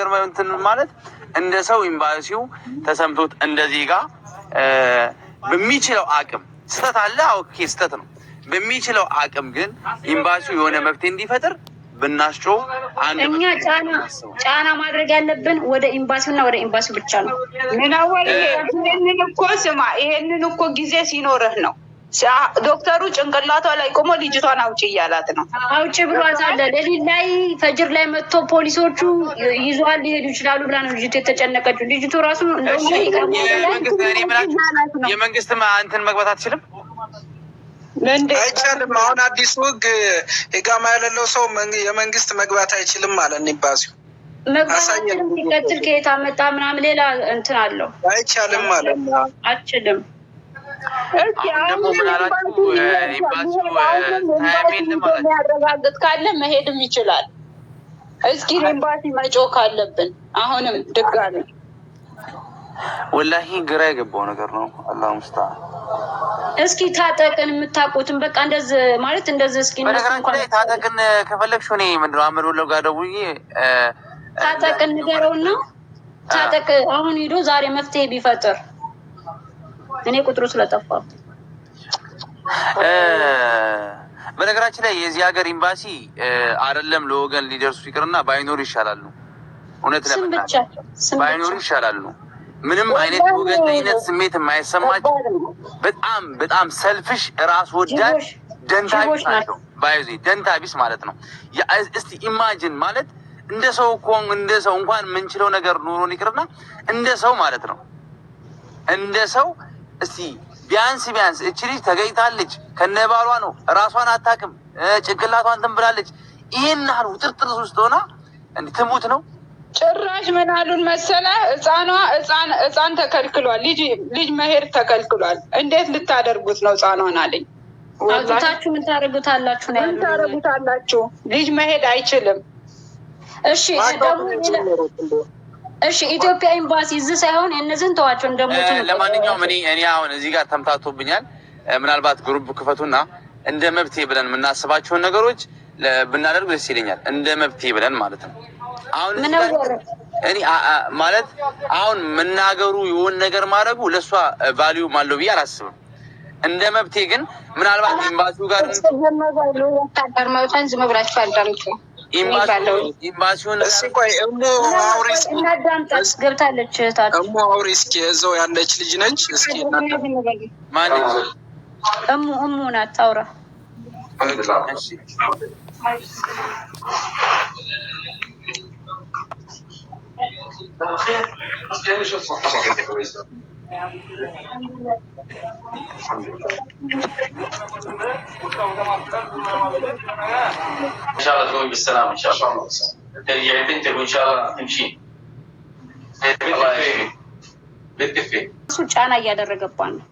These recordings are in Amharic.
ነገር እንትን ማለት እንደ ሰው ኤምባሲው ተሰምቶት እንደ ዜጋ በሚችለው አቅም ስህተት አለ፣ okay ስህተት ነው። በሚችለው አቅም ግን ኤምባሲው የሆነ መፍትሄ እንዲፈጥር ብናስጮህ አንድ እኛ ጫና ጫና ማድረግ ያለብን ወደ ኤምባሲው እና ወደ ኤምባሲው ብቻ ነው። ምናወር ይሄንን እኮ ስማ፣ ይሄንን እኮ ጊዜ ሲኖርህ ነው። ዶክተሩ ጭንቅላቷ ላይ ቆሞ ልጅቷን አውጪ እያላት ነው። አውጪ ብሏታል። ሌሊት ላይ ፈጅር ላይ መጥቶ ፖሊሶቹ ይዟል ሊሄዱ ይችላሉ ብላ ነው ልጅቱ የተጨነቀችው። ልጅቱ ራሱ እንደውም የመንግስት እንትን መግባት አትችልም። አይቻልም። አሁን አዲሱ ህግ ኢቃማ የሌለው ሰው የመንግስት መግባት አይችልም ማለት ነው። ኤምባሲው መግባት አትችልም። ሲቀጥል ከየት አመጣ ምናምን ሌላ እንትን አለው። አይቻልም ማለት ነው። አችልም። የሚያረጋግጥ ካለ መሄድም ይችላል። እስኪ ኤምባሲ መጮህ ካለብን አሁንም ድጋሚ ወላሂ ግራ የገባው ነገር ነው። አላህ ሙስተዓን። እስኪ ታጠቅን የምታውቁትን በቃ እንደዚህ ማለት እንደዚህ እስኪ በነገራችን ላይ ታጠቅን ከፈለግሽ እኔ ምንድን ነው አህመድ ወሎ ጋር ደውዬ ታጠቅን ንገረውና ታጠቅ አሁን ሂዶ ዛሬ መፍትሄ ቢፈጥር እኔ ቁጥሩ ስለጠፋ። በነገራችን ላይ የዚህ ሀገር ኤምባሲ አይደለም ለወገን ሊደርሱ ይቅርና ባይኖሩ ይሻላሉ። እውነት ለመናገር ባይኖሩ ይሻላሉ። ምንም አይነት ወገንተኝነት ስሜት የማይሰማቸው በጣም በጣም selfish፣ ራስ ወዳድ፣ ደንታቢስ ናቸው። ባይዜ ደንታቢስ ማለት ነው። እስቲ imagine ማለት እንደ ሰው እኮ እንደ ሰው እንኳን የምንችለው ነገር ኑሮን ይቅርና እንደ ሰው ማለት ነው እንደ ሰው እስቲ ቢያንስ ቢያንስ እቺ ልጅ ተገኝታለች፣ ከነባሏ ነው፣ ራሷን አታውቅም፣ ጭንቅላቷን እንትን ብላለች። ይሄን ያህል ውጥርጥር ውስጥ ሆና ትሙት ነው። ጭራሽ ምን አሉን መሰለ፣ ህፃኗ ህፃን ተከልክሏል፣ ልጅ መሄድ ተከልክሏል። እንዴት ልታደርጉት ነው ህፃኗን አለኝ። አውጥታችሁ ምን ታደርጉታላችሁ ነው ምን ያሉን። ታደርጉታላችሁ? ልጅ መሄድ አይችልም። እሺ ደግሞ እሺ ኢትዮጵያ ኤምባሲ እዚህ ሳይሆን እነዚህን ተዋቸው እንደሞቱ። ለማንኛውም እኔ አሁን እዚህ ጋር ተምታቶብኛል። ምናልባት group ክፈቱና እንደ መብቴ ብለን የምናስባቸውን ነገሮች ብናደርግ ደስ ይለኛል። እንደ መብቴ ብለን ማለት ነው። አሁን እኔ ማለት አሁን መናገሩ የሆን ነገር ማድረጉ ለእሷ value አለው ብዬ አላስብም። እንደ መብቴ ግን ምናልባት ኤምባሲው ጋር ዝም ብላችሁ አዳምጡ። ኤምባሲውን እስኪ ቆይ እሙ አውሪ እስኪ፣ እናዳምጣት። ገብታለች እህታችን እሙ አውሪ እስኪ፣ እዛው ያለች ልጅ ነች። እስኪ እናዳምጥ። ማነች? እሙ እሙ ናት። አውራ። እሺ። ان شاء الله تقومي بالسلامه ان شاء الله ترجعي بنتك وان شاء الله تمشي. الله يشفيك. بنتك فين؟ እሱ ጫና እያደረገባን ነው።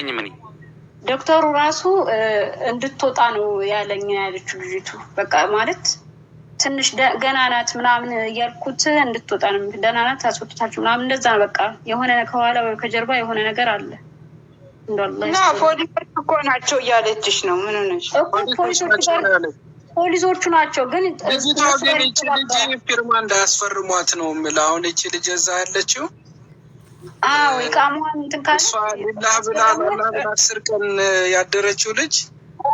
ምን ዶክተሩ ራሱ እንድትወጣ ነው ያለኝ ያለችው ልጅቱ። በቃ ማለት ትንሽ ገና ናት ምናምን እያልኩት እንድትወጣ ነው። ደህና ናት አስወጥታችሁ ምናምን እንደዛ ነው። በቃ የሆነ ከኋላ ወይ ከጀርባ የሆነ ነገር አለ። እንደው እና ፖሊሶች እኮ ናቸው እያለችሽ ነው። ምን ሆነሽ? እኮ ፖሊሶቹ ጋር ፖሊሶቹ ናቸው ግን ልጅቷ ግን ይቺ ልጅ ፊርማ እንዳያስፈርሟት ነው የምልህ። አሁን ይቺ ልጅ እዛ ያለችው አዎ ኢቃሟን እንትን ካለ እሷ ሊላህ ብላ ላላ ብላ 10 ቀን ያደረችው ልጅ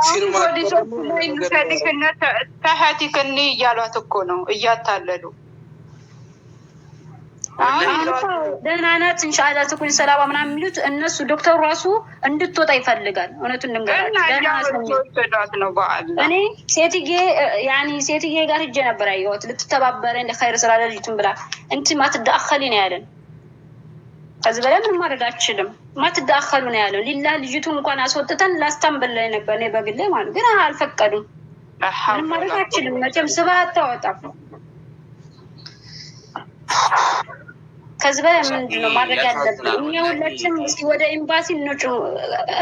ፊርማ ፖሊሶቹ ላይ እንውሰድሽና ተሀቲክኒ እያሏት እኮ ነው እያታለሉ። ደህና ናት ኢንሻአላህ ትኩን ሰላማ ምናምን የሚሉት እነሱ። ዶክተሩ ራሱ እንድትወጣ ይፈልጋል። እውነቱን ልንገራችሁ ደህና ናት ነው የሚሉት። ወሰዷት ነው በዓል። እኔ ሴትዬ ያኒ ሴትዬ ጋር ሂጄ ነበር ያየኋት ልትተባበረን ለኸይር ስራ ለልጅቱን ብላ እንትን ማትዳኸሊ ነው ያለን። ከዚህ በላይ ምንም ማድረግ አልችልም። ማትዳኸሉ ነው ያለው። ሊላ ልጅቱ እንኳን አስወጥተን ላስታንበል ላይ ነበር እኔ በግሌ ማለት ግን አልፈቀዱም። ምንም ማድረግ አልችልም። መቼም ስባ አታወጣም። ከዚህ በላይ ምንድን ነው ማድረግ ያለብን? እኛ ሁላችንም እስኪ ወደ ኤምባሲ እንጩ።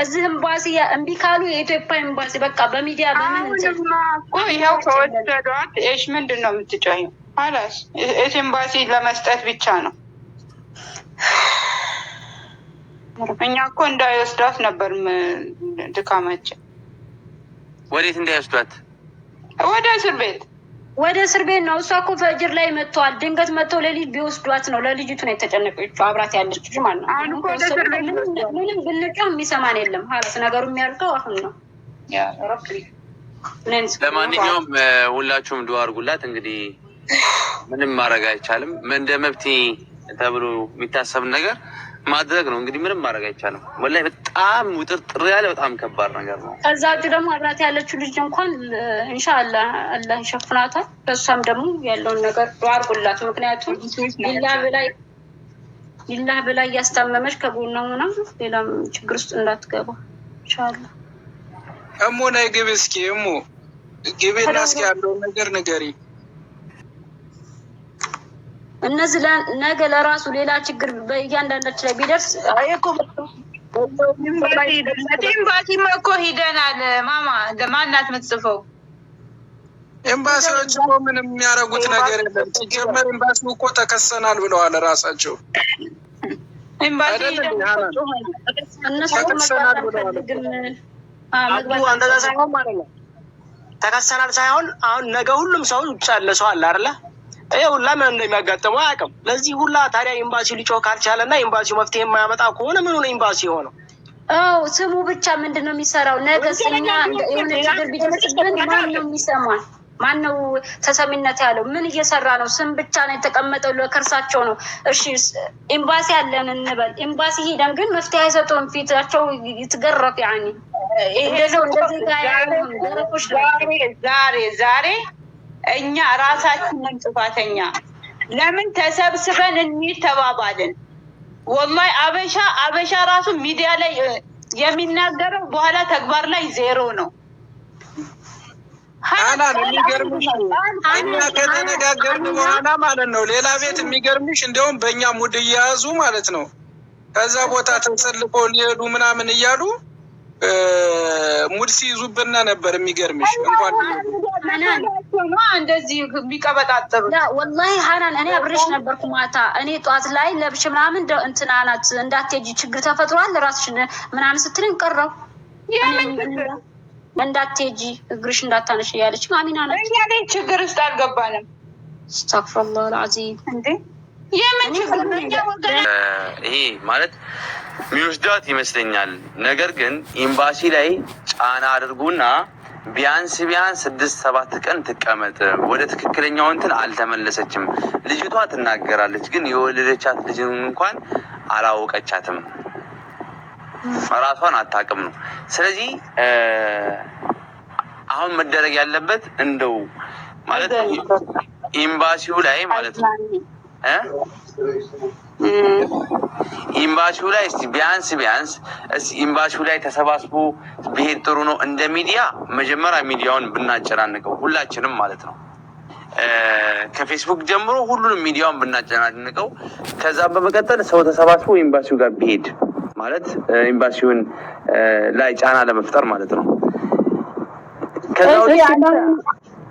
እዚህ ኤምባሲ እምቢ ካሉ የኢትዮጵያ ኤምባሲ በቃ በሚዲያ በምን እንትን አሁንማ እኮ ይኸው ከወሰዷት እሽ ምንድን ነው የምትጮሂው? ኋላስ ኤምባሲ ለመስጠት ብቻ ነው። እኛ እኮ እንዳይወስዷት ነበር ድካማችን። ወዴት እንዳይወስዷት? ወደ እስር ቤት። ወደ እስር ቤት ነው። እሷ እኮ ፈጅር ላይ መጥተዋል። ድንገት መጥተው ሌሊት ቢወስዷት ነው። ለልጅቱ ነው የተጨነቀችው፣ አብራት ያለች ልጅ ማለት ነው። አሁን እኮ ወደ እስር ቤት ምንም ብንጮህ የሚሰማን የለም። ሀላስ ነገሩ የሚያልቀው አሁን ነው። ያ ረቢ። ለማንኛውም ሁላችሁም ዱዓ አድርጉላት። እንግዲህ ምንም ማድረግ አይቻልም። እንደ መብቴ ተብሎ የሚታሰብ ነገር ማድረግ ነው። እንግዲህ ምንም ማድረግ አይቻልም። ወላሂ በጣም ውጥርጥር ያለ በጣም ከባድ ነገር ነው። ከዛ ውጭ ደግሞ አብራት ያለችው ልጅ እንኳን ኢንሻአላህ አላህ ይሸፍናታል። ለእሷም ደግሞ ያለውን ነገር ዱዓ አድርጉላት። ምክንያቱም ሊላህ ብላ እያስታመመች ከጎኗ ሆና ሌላም ችግር ውስጥ እንዳትገባ ኢንሻአላህ። እሙ ነይ ግቢ እስኪ፣ እሙ ግቢና እስኪ ያለውን ነገር ንገሪ። እነዚህ ነገ ለራሱ ሌላ ችግር በእያንዳንዳችን ላይ ቢደርስ ኤምባሲማ እኮ ሂደናል። ማማ ማናት የምትጽፈው? ኤምባሲዎች እኮ ምንም የሚያደርጉት ነገር የለም። ሲጀመር ኤምባሲው እኮ ተከሰናል ብለዋል ራሳቸው። ኤምባሲ አይደለም ሀናን? እነሱ ተከሰናል መግባት ብለዋል። አንፈልግም። አቡ መግባት እንደዛ ሳይሆን ማለት ነው፣ ተከሰናል ሳይሆን አሁን ነገ ሁሉም ሰው ውጭ ያለ ሰው አለ አይደለ? ይሄ ሁላ ምን እንደሚያጋጥመው አያውቅም። ለዚህ ሁላ ታዲያ ኤምባሲው ሊጮህ ካልቻለ እና ኤምባሲው መፍትሄ የማያመጣ ከሆነ ምኑ ነው ኤምባሲ የሆነው? አዎ ስሙ ብቻ ምንድን ነው የሚሰራው? ነገ እኛ የሆነ ችግር ቢደርስብን ማን ነው የሚሰማን? ማን ነው ተሰሚነት ያለው? ምን እየሰራ ነው? ስም ብቻ ነው የተቀመጠው፣ ለከርሳቸው ነው። እሺ ኤምባሲ አለን እንበል፣ ኤምባሲ ሄደን ግን መፍትሄ አይሰጡም። ፊታቸው ይትገረፍ ያኒ እንደዛው እንደዚህ ጋር ያሉን ገረፎች ናቸው። ዛሬ ዛሬ እኛ ራሳችንን ጥፋተኛ ለምን ተሰብስበን እንሂድ ተባባልን። ወላሂ አበሻ አበሻ ራሱ ሚዲያ ላይ የሚናገረው በኋላ ተግባር ላይ ዜሮ ነው። ሀናን የሚገርምሽ እኛ ከተነጋገርን በኋላ ማለት ነው ሌላ ቤት የሚገርምሽ እንዲያውም በእኛ mood እየያዙ ማለት ነው ከዛ ቦታ ተሰልፎ ሊሄዱ ምናምን እያሉ mood ሲይዙብን ነበር። የሚገርምሽ እንኳን ሀናን እንደዚህ የሚቀበጣጠሩት لا ወላሂ ሀናን እኔ አብሬሽ ነበርኩ ማታ። እኔ ጠዋት ላይ ለብሽ ምናምን እንትና ናት እንዳትሄጂ ችግር ተፈጥሯል ራስሽን ምናምን ስትለኝ ቀረው። የምን ችግር? እንዳትሄጂ እግርሽ እንዳታነሽ እያለች አሚና ናት። እኛ ላይ ችግር ውስጥ አልገባንም አስተግፊሩላህ አልዓዚም። እንዴ! የምን ችግር ነው? እኛ ወገን ይሄ ማለት የሚወስዳት ይመስለኛል። ነገር ግን ኤምባሲ ላይ ጫና አድርጉና ቢያንስ ቢያንስ 6-7 ቀን ትቀመጥ። ወደ ትክክለኛው እንትን አልተመለሰችም። ልጅቷ ትናገራለች፣ ግን የወለደቻት ልጅ እንኳን አላወቀቻትም፣ ራሷን አታውቅም ነው። ስለዚህ አሁን መደረግ ያለበት እንደው ማለት ኤምባሲው ላይ ማለት ነው እ ኤምባሲው ላይ እስቲ ቢያንስ ቢያንስ እስቲ ኤምባሲው ላይ ተሰባስቦ ብሄድ ጥሩ ነው። እንደ ሚዲያ መጀመሪያ ሚዲያውን ብናጨናንቀው ሁላችንም ማለት ነው፣ ከፌስቡክ ጀምሮ ሁሉንም ሚዲያውን ብናጨናንቀው፣ ከዛ በመቀጠል ሰው ተሰባስቦ ኤምባሲው ጋር ቢሄድ ማለት ኤምባሲውን ላይ ጫና ለመፍጠር ማለት ነው። ከዛ ውጭ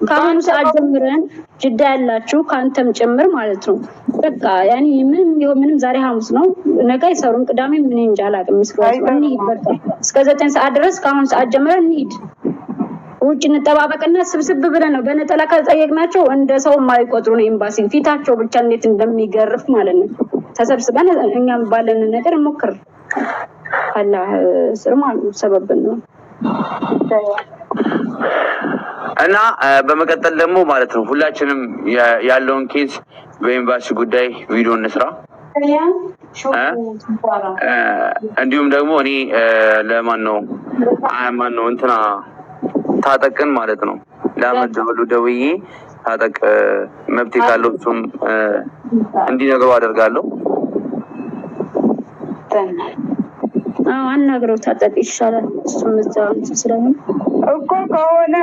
ከአሁኑ ሰዓት ጀምረን ጅዳ ያላችሁ ከአንተም ጭምር ማለት ነው። በቃ ያኔ ምንም ይሁን ምንም ዛሬ ሐሙስ ነው፣ ነገ አይሰሩም። ቅዳሜ ምን እንጃ አላውቅም። እስከ እንሂድ በቃ እስከ 9 ሰዓት ድረስ ከአሁኑ ሰዓት ጀምረን እንሂድ። ውጭ እንጠባበቅና ስብስብ ብለን ነው በነጠላ ከጠየቅናቸው እንደ ሰው የማይቆጥሩ ነው። ኤምባሲ ፊታቸው ብቻ እንዴት እንደሚገርፍ ማለት ነው። ተሰብስበን እኛም ባለን ነገር እንሞክር። አላህ ስር ማለት ነው ሰበብን ነው። እና በመቀጠል ደግሞ ማለት ነው ሁላችንም ያለውን case በኤምባሲ ጉዳይ ቪዲዮ እንስራ። እንዲሁም ደግሞ እኔ ለማን ነው ማን ነው እንትና ታጠቅን ማለት ነው ለአመት ደውሉ ደውዬ ታጠቅ መብቴ ካለው እሱም እንዲነግረው አደርጋለሁ። አናግረው ታጠቅ ይሻላል። እሱም እዛ እንትን ስለሆነ እኮ ከሆነ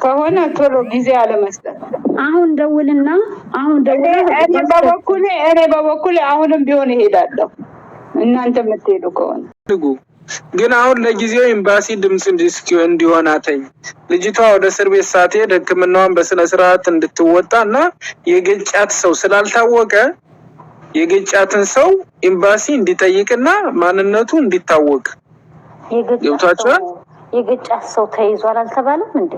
ከሆነ ቶሎ ጊዜ አለመስጠት። አሁን ደውልና አሁን ደውላ እኔ በበኩሌ አሁንም ቢሆን እሄዳለሁ። እናንተ የምትሄዱ ከሆነ ግን አሁን ለጊዜው ኤምባሲ ድምፅ እንዲሆናተኝ ልጅቷ ወደ እስር ቤት ሳትሄድ ሕክምናዋን በስነ ስርዓት እንድትወጣ እና የገጫት ሰው ስላልታወቀ የገጫትን ሰው ኤምባሲ እንዲጠይቅና ማንነቱ እንዲታወቅ ገብቷቸዋል። የገጫት ሰው ተይዟል አልተባለም እንዴ?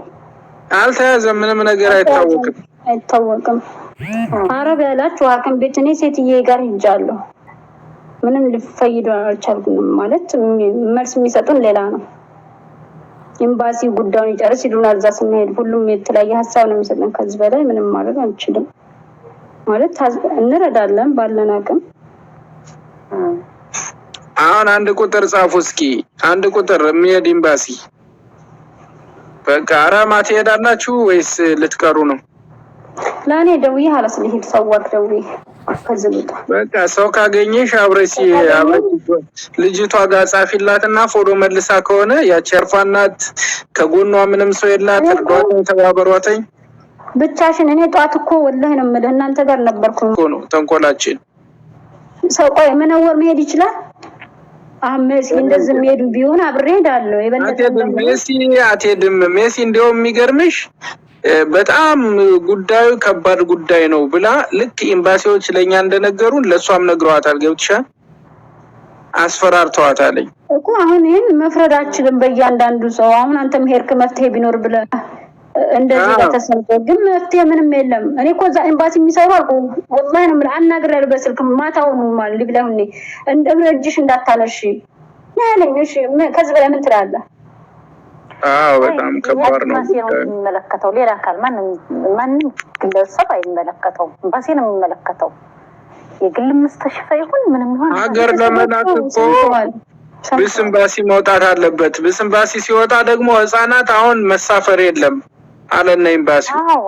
አልተያዘም። ምንም ነገር አይታወቅም። አይታወቅም። አረብ ያላችሁ ሐኪም ቤት እኔ ሴትዬ ጋር ሂጃለሁ። ምንም ልፈይዱ አልቻልኩም። ማለት መልስ የሚሰጡን ሌላ ነው። ኤምባሲ ጉዳዩን ይጨርስ ይሉናል። እዛ ስንሄድ ሁሉም የተለያየ ሀሳብ ነው የሚሰጠን። ከዚህ በላይ ምንም ማድረግ አንችልም። ማለት እንረዳለን ባለን አቅም። አሁን አንድ ቁጥር ጻፉ እስኪ፣ አንድ ቁጥር የሚሄድ ኤምባሲ። በቃ አራማ ትሄዳላችሁ ወይስ ልትቀሩ ነው? ለእኔ ደውዬ ሀላስ ልሄድ ሰዋት ደውዬ ከዚህ ልውጣ። በቃ ሰው ካገኘሽ አብረሽ አብረሽ ልጅቷ ጋር ጻፊላትና follow መልሳ ከሆነ ያቺ አርፋናት ከጎኗ ምንም ሰው የላት፣ እርዷት፣ ተባበሯተኝ ብቻሽን። እኔ ጠዋት እኮ ወላሂ ነው የምልህ እናንተ ጋር ነበርኩ እኮ ነው ተንኮላችን። ሰው ቆይ መነወር መሄድ ይችላል። አሁን ሜሲ እንደዚህ የሚሄዱ ቢሆን አብሬ ሄዳለሁ። የበለጠ አትሄድም ሜሲ፣ አትሄድም ሜሲ። እንዲያውም የሚገርምሽ በጣም ጉዳዩ ከባድ ጉዳይ ነው ብላ ልክ ኤምባሲዎች ለእኛ እንደነገሩን ለእሷም ነግረዋታል። ገብትሻል? አስፈራርተዋታለኝ። እኮ አሁን ይህን መፍረድ አችልም በእያንዳንዱ ሰው። አሁን አንተም ሄድክ መፍትሄ ቢኖር ብለህ እንደዚህ ጋር ተሰምቶ ግን መፍትሄ ምንም የለም። እኔ እኮ እዛ ኤምባሲ የሚሰሩ አልኩ ወላሂ ነው የምልህ አናግሬያለሁ በስልክ ማታውኑ ማለት ሊብላ ሁኔ እንደ እጅሽ እንዳታነሺ ነው ያለኝ። እሺ ከዚህ በላይ ምን ትላለህ? አዎ በጣም ከባድ ነው ኤምባሲ ነው ጉዳዩ። የሚመለከተው፣ ሌላ አካል ማንም ማንም ግለሰብ አይመለከተውም። ኤምባሲ ነው የሚመለከተው። የግል مستشفى ይሁን ምንም ይሁን ሀገር ለመላክ እኮ ሰምተዋል بس ኤምባሲ መውጣት አለበት። بس ኤምባሲ ሲወጣ ደግሞ ህጻናት አሁን መሳፈር የለም አለና ኤምባሲው አዎ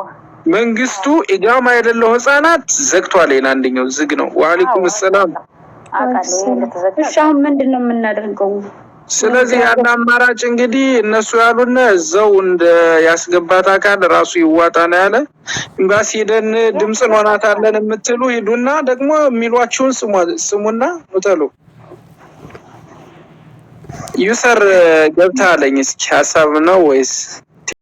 መንግስቱ إقامة የሌለው ህጻናት ዘግቷል። ይሄን አንደኛው ዝግ ነው። وعليكم السلام። አውቃለሁ ይሄ እንደተዘጋ። እሺ አሁን ምንድን ነው የምናደርገው? ስለዚህ ያን አማራጭ እንግዲህ እነሱ ያሉን እዛው እንደ ያስገባት አካል ራሱ ይዋጣ ነው ያለ። ኤምባሲ ሄደን ድምፅ እንሆናታለን የምትሉ ሂዱና ደግሞ የሚሏችሁን ስሙና ምተሉ። User ገብታ አለኝ። እስኪ ሀሳብ ነው ወይስ